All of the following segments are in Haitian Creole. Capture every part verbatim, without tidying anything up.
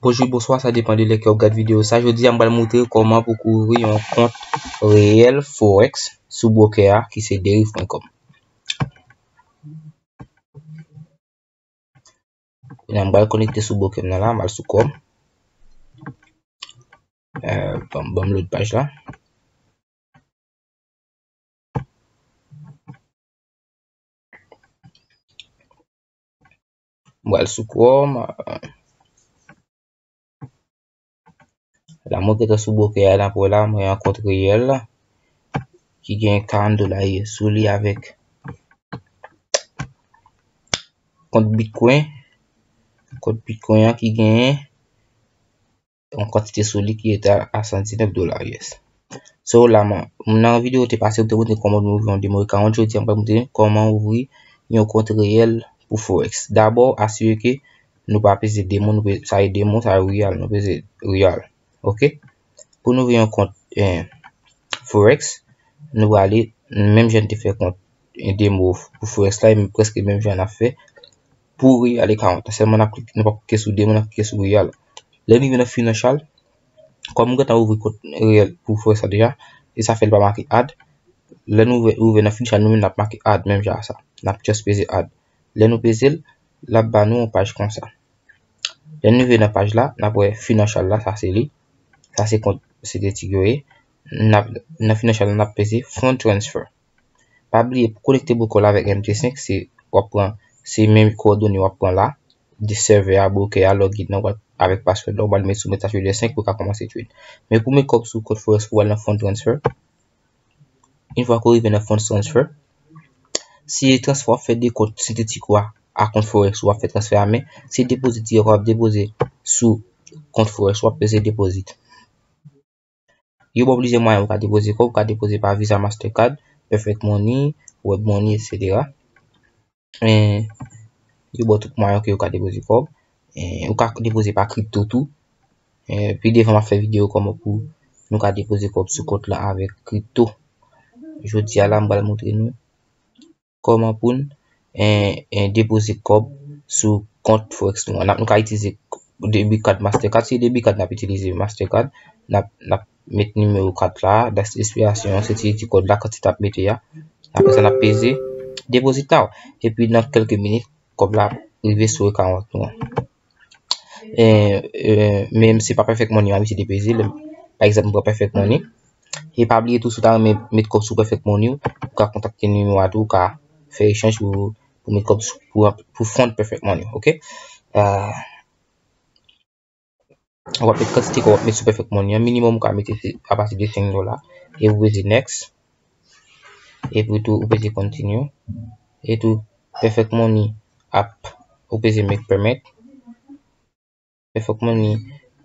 Bonjou, bonswa, sa depann de lè ke w ap gad videyo sa. Jodi a, m pral montre kòman pou w ouvri yon kont reyèl Forex sou broker a ki se Deriv pwen kòm. Kounye a, m pral konekte sou broker m nan la, m al sou kòm. Euh, ban, ban m load paj la. M pral sou kòm. La, mwen gentan sou broker a, n ap wè la, mwen an kont reyèl ki gen karant dola sou li avèk kont Bitcoin. Kont Bitcoin an ki genyen yon kantite sou li ki egal a san diznèf dola U S. So, la, mwen, nan videyo te pase, mwen te montre kòman nou ouvri yon demo account. Jodi a, mwen pral montre kòman ouvri yon kont reyèl pou Forex. Dabò, asire ke nou pa peze demo, nou peze, sa e demo, sa e real, nou peze real. Ok? Pou nou ouvri yon kont, eh, Forex, nou prale, menm jan n te fè kont, eh, demo pou Forex la, e prèske menm jan n ap fè pou real account. Sèlman n ap klik, nou p ap klike sou demo, n ap klike sou real. Lè n rive nan financial, kòm m gentan ouvri kont reyèl pou Forex la deja, e sa fè l pa make add. Lè nou rive, rive nan financial, nou menm n ap make add, menm jan sa. N ap just peze add. Lè nou peze l, l ap ba nou yon paj konsa. Lè n rive nan paj la, n ap wè financial la, sa se li. Sa se kont sentetik yo ye. N ap, nan financial la, n ap peze fund transfer. Pa bliye, pou konekte broker la avèk M T senk, se w ap pran, se menm kowòdone w ap pran la, de server a, broker a, login nan, w ap, avèk password la, w pral met sou message de senk pou w ka kòmanse trade. Men pou met kòb sou kont Forex pou w al nan fund transfer, yon fwa ke w rive nan fund transfer, si transfè w ap fè de kont sentetik ou a, a kont Forex ou ap fè transfè a, men se deposit dirèk w ap depoze sou kont Forex ou ap peze deposit. Yo ba w plizyè mwayen ou ka depoze kòb, ou ka depoze pa Visa, Mastercard, Perfect Money, Web Money, et cetera. E, yo ba w tout mwayen ke ou ka depoze kòb. E, ou ka depoze pa kripto tou. E, pi devan m ap fè videyo kòman pou nou ka depoze kòb sou kont lan avèk kripto. Jodi a la, m pral montre nou kòman pou n, eh, eh, depoze kòb sou kont Forex nou an. N ap, nou ka itilize debit card, Mastercard. Se debit card n ap itilize, Mastercard. N ap, n ap met nimewo kat la, dat ekspirasyon an, sekirite kòd la, kantite n ap mete a. Apre sa, n ap peze deposit now. Epi nan kèlke minit, kòb la ap rive sou account nou an. Eh, eh, men se pa Perfect Money m abitye depoze. Pa egzanp, m pran Perfect Money. E pa bliye tou, si w ta renmen met kòb sou Perfect Money, ou ka kontakte nimewo a tou, ou ka fè echanj pou, pou met kòb sou, pou, pou fund Perfect Money, ok? Ah, w ap met kantite kòb w ap met sou Perfect Money an, minimòm ou ka mete se apati de senk dola. E ou peze next. Epi tou, ou peze continue. E tou, Perfect Money ap, ou peze make payment. Perfect Money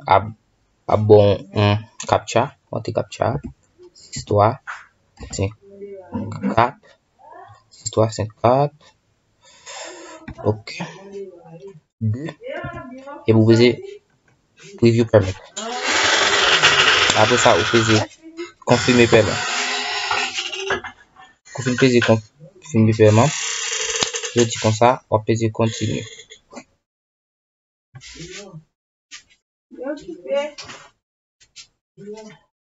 ap, ap ba w yon captcha. Rantre captcha. Sis twa senk kat. Sis twa senk kat. Ok. De. Epi ou peze preview payment. Apre sa, ou peze konfime pèman. Ou fin peze konfime pèman, yo di konsa, w ap peze continue.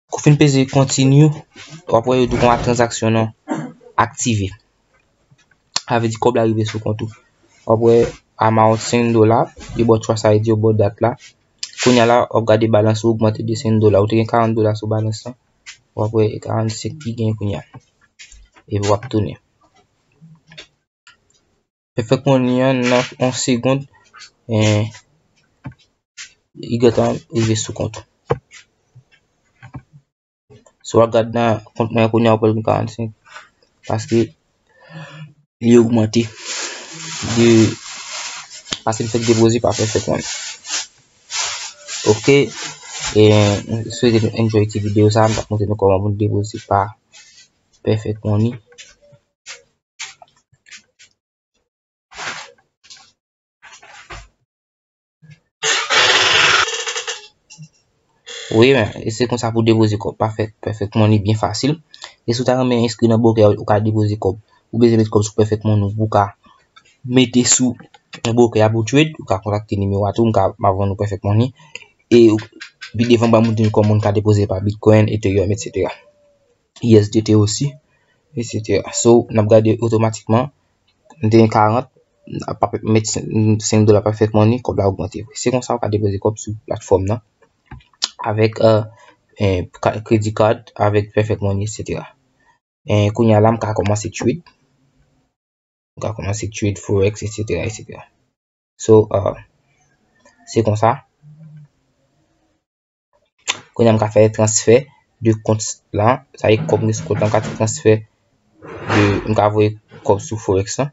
Kou fin peze continue, w ap wè yo di konsa tranzaksyon nan aktive. Sa vle di kòb la rive sou kont ou. W ap wè amount senk dola, yo ba w twa, sa vle di yo ba w dat la. Kounye a la, w ap gade balans ou ogmante de senk dola. Ou te gen karant dola sou balans lan. W ap wè karannsenk ki gen kounye a. Epi w ap tounen. Perfect Money an nan yon segonn, eh, li gentan rive sou kont ou. Si w ap gad nan kont mwen kounye a, ou pral gen karannsenk, paske li ogmante de, paske m fèk depoze pa Perfect Money. Ok, e m swete nou enjoy ti videyo sa, m t ap montre nou kòman pou nou depoze pa Perfect Money. Wi, men, e se konsa pou depoze kòb pa Perfect Money byen fasil. E si w ta renmen enskri nan broker, ou ka depoze kòb. Ou bezwen met kòb sou Perfect Money pou w ka mete sou yon broker a pou trade, ou ka kontakte nimewo a tou, m ka, m ap vann ou Perfect Money. E ou, pi devan, m pral montre nou kòman moun ka depoze pa Bitcoin, Ethereum, et cetera. U S D T osi, et cetera. So, n ap gade otomatikman, m te gen karant, m ap met senk dola Perfect Money, kòb la ogmante. Se konsa ou ka depoze kòb sou platfòm nan avèk, euh, eh, ka- credit card, avèk Perfect Money, et cetera. Eh, kounye a la, m ka kòmanse trade. M ka kòmanse trade forex, et cetera, et cetera. So, euh, se konsa. Kounye a, m ka fè transfè de kont la. Sa e kòb m gen sou kont la, m ka fè transfè de, m ka voye kòb sou forex la.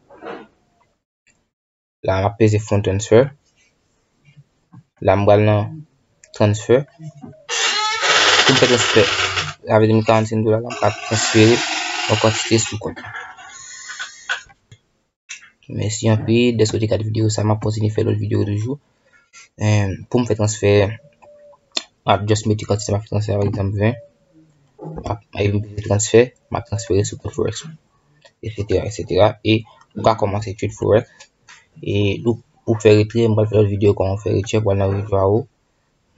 La, m ap peze fund transfer. La, m pral nan transfer. Pou m fè transfè, sa vle di m karannsenk dola la, m ka transfere yon kantite sou kont la. Mèsi anpil dèske w te gade videyo sa, m ap kontinye fè lòt videyo toujou. Em, pou m fè transfè, m ap just mete kantite m ap fè transfè, pa egzanp, ven. M ap, m ap peze transfè, m ap transfere sou kont forex mwen, et cetera, et cetera. E ou ka kòmanse trade forex. E pou, pou fè retrè, m pral fè lòt videyo kòman fè retrè, pral nan Withdraw.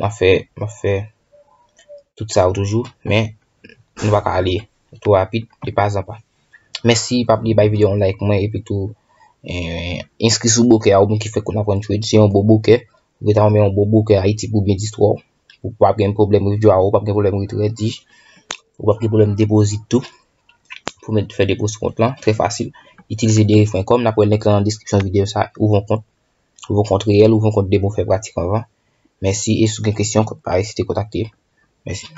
M ap fè, m ap fè tout sa yo toujou, men nou pa ka ale twò rapid, e pa zan pa. Mèsi, pa bliye bay videyo yon like mwen, epi tou, eh, enskri sou broker a, ou menm ki fèk konn aprann trade, se yon bon broker. Ou gentan renmen yon bon broker Ayiti pou byen distwè w. Ou p ap gen pwoblèm withdrawal, ou p ap gen pwoblèm retrè, ou p ap gen pwoblèm depozit tou. Pou mèt fè depo sou kont lan, trè fasil. Itilize deriv pwen kòm, n ap wè link lan nan deskripsyon videyo sa, ouvri yon kont, ouvri yon kont reyèl, ouvri yon kont demo fè pratik anvan. Mèsi, e si w gen kesyon, pa ezite kontakte. Mèsi.